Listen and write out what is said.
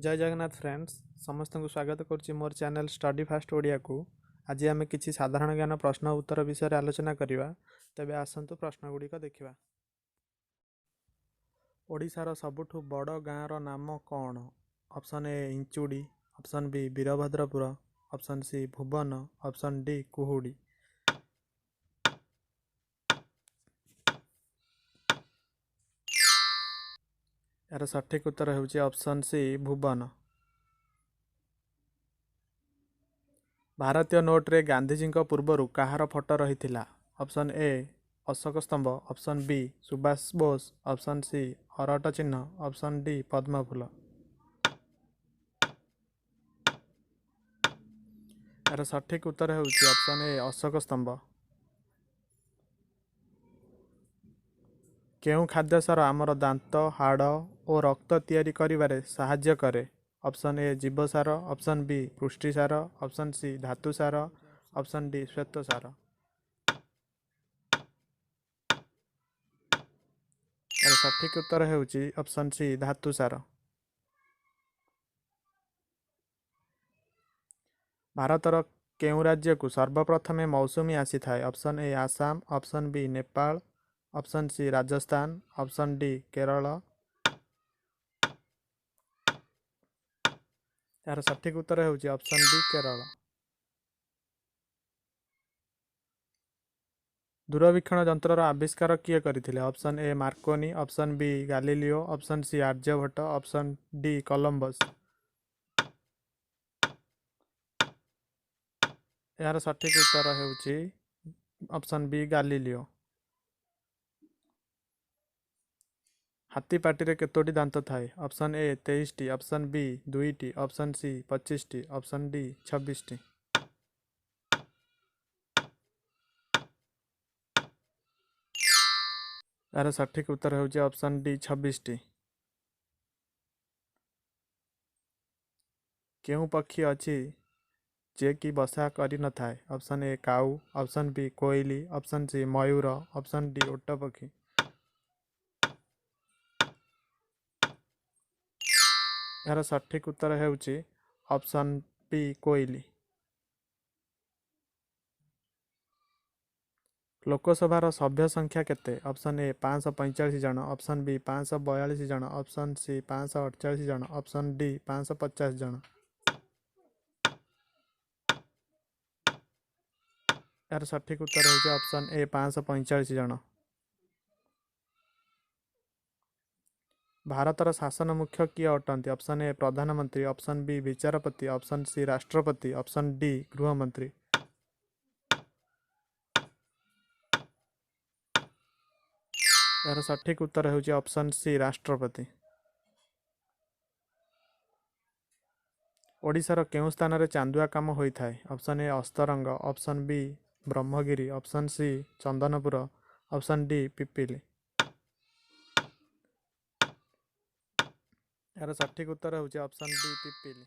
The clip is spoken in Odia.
ଜୟ ଜଗନ୍ନାଥ ଫ୍ରେଣ୍ଡସ୍, ସମସ୍ତଙ୍କୁ ସ୍ୱାଗତ କରୁଛି ମୋର ଚ୍ୟାନେଲ୍ ଷ୍ଟଡି ଫାଷ୍ଟ ଓଡ଼ିଆକୁ। ଆଜି ଆମେ କିଛି ସାଧାରଣ ଜ୍ଞାନ ପ୍ରଶ୍ନ ଉତ୍ତର ବିଷୟରେ ଆଲୋଚନା କରିବା। ତେବେ ଆସନ୍ତୁ ପ୍ରଶ୍ନ ଗୁଡ଼ିକ ଦେଖିବା। ଓଡ଼ିଶାର ସବୁଠୁ ବଡ଼ ଗାଁର ନାମ କ'ଣ? Option A Inchudi, option B Birbhadrapur, option C Bhuban, option D Kuhudi. ଏହାର ସଠିକ୍ ଉତ୍ତର ହେଉଛି ଅପସନ୍ ସି ଭୁବନ। ଭାରତୀୟ ନୋଟରେ ଗାନ୍ଧିଜୀଙ୍କ ପୂର୍ବରୁ କାହାର ଫଟୋ ରହିଥିଲା? ଅପସନ୍ ଏ ଅଶୋକ ସ୍ତମ୍ଭ, option B Subhash Bose, option C ଅରଟ ଚିହ୍ନ, ଅପସନ୍ ଡି ପଦ୍ମଫୁଲ। ଏହାର ସଠିକ୍ ଉତ୍ତର ହେଉଛି ଅପସନ୍ ଏ ଅଶୋକ ସ୍ତମ୍ଭ। କେଉଁ ଖାଦ୍ୟସାର ଆମର ଦାନ୍ତ, ହାଡ଼ ଓ ରକ୍ତ ତିଆରି କରିବାରେ ସାହାଯ୍ୟ କରେ? ଅପସନ୍ ଏ ଜୀବସାର, ଅପସନ୍ ବି ପୁଷ୍ଟିସାର, ଅପସନ୍ ସି ଧାତୁସାର, ଅପସନ୍ ଡି ଶ୍ୱେତସାର। ଏହାର ସଠିକ୍ ଉତ୍ତର ହେଉଛି ଅପସନ୍ ସି ଧାତୁସାର। ଭାରତର କେଉଁ ରାଜ୍ୟକୁ ସର୍ବପ୍ରଥମେ ମୌସୁମୀ ଆସିଥାଏ? Option A Assam, option B Nepal, option C Rajasthan, option D Kerala. ଏହାର ସଠିକ୍ ଉତ୍ତର ହେଉଛି ଅପସନ୍ ବି କେରଳ। ଦୂରବୀକ୍ଷଣ ଯନ୍ତ୍ରର ଆବିଷ୍କାର କିଏ କରିଥିଲେ? Option A Marconi, option B Galileo, option C Aryabhata, option D Columbus. ଏହାର ସଠିକ୍ ଉତ୍ତର ହେଉଛି ଅପସନ୍ ବି ଗାଲିଲିଓ। ହାତୀ ପାଟିରେ କେତୋଟି ଦାନ୍ତ ଥାଏ? ଅପସନ୍ ଏ 23ଟି, ଅପସନ୍ ବି 2ଟି, ଅପସନ୍ ସି 25ଟି, ଅପସନ୍ ଡି 26ଟି। ଏହାର ସଠିକ୍ ଉତ୍ତର ହେଉଛି ଅପସନ୍ ଡି 26ଟି। କେଉଁ ପକ୍ଷୀ ଅଛି ଯେ କି ବସା କରିନଥାଏ? ଅପସନ୍ ଏ କାଉ, ଅପସନ୍ ବି କୋଇଲି, ଅପସନ୍ ସି ମୟୂର, ଅପସନ୍ ଡି ଓଟ ପକ୍ଷୀ। ଏହାର ସଠିକ୍ ଉତ୍ତର ହେଉଛି ଅପସନ୍ ବି କୋଇଲି। ଲୋକସଭାର ସଭ୍ୟ ସଂଖ୍ୟା କେତେ? ଅପସନ୍ ଏ 545 ଜଣ, ଅପସନ୍ ବି 542 ଜଣ, ଅପସନ୍ ସି 548 ଜଣ, ଅପସନ୍ ଡି 550 ଜଣ। ଏହାର ସଠିକ୍ ଉତ୍ତର ହେଉଛି ଅପସନ୍ ଏ 545 ଜଣ। ଭାରତର ଶାସନ ମୁଖ୍ୟ କିଏ ଅଟନ୍ତି? ଅପସନ୍ ଏ ପ୍ରଧାନମନ୍ତ୍ରୀ, ଅପସନ୍ ବି ବିଚାରପତି, ଅପସନ୍ ସି ରାଷ୍ଟ୍ରପତି, ଅପସନ୍ ଡି ଗୃହମନ୍ତ୍ରୀ। ଏହାର ସଠିକ୍ ଉତ୍ତର ହେଉଛି ଅପସନ୍ ସି ରାଷ୍ଟ୍ରପତି। ଓଡ଼ିଶାର କେଉଁ ସ୍ଥାନରେ ଚାନ୍ଦୁଆ କାମ ହୋଇଥାଏ? Option A Astaranga, option B Brahmagiri, option C Chandanpur, option D Pipili. ଏହାର ସଠିକ୍ ଉତ୍ତର ହେଉଛି ଅପସନ୍ ଡି ପିପିଲି।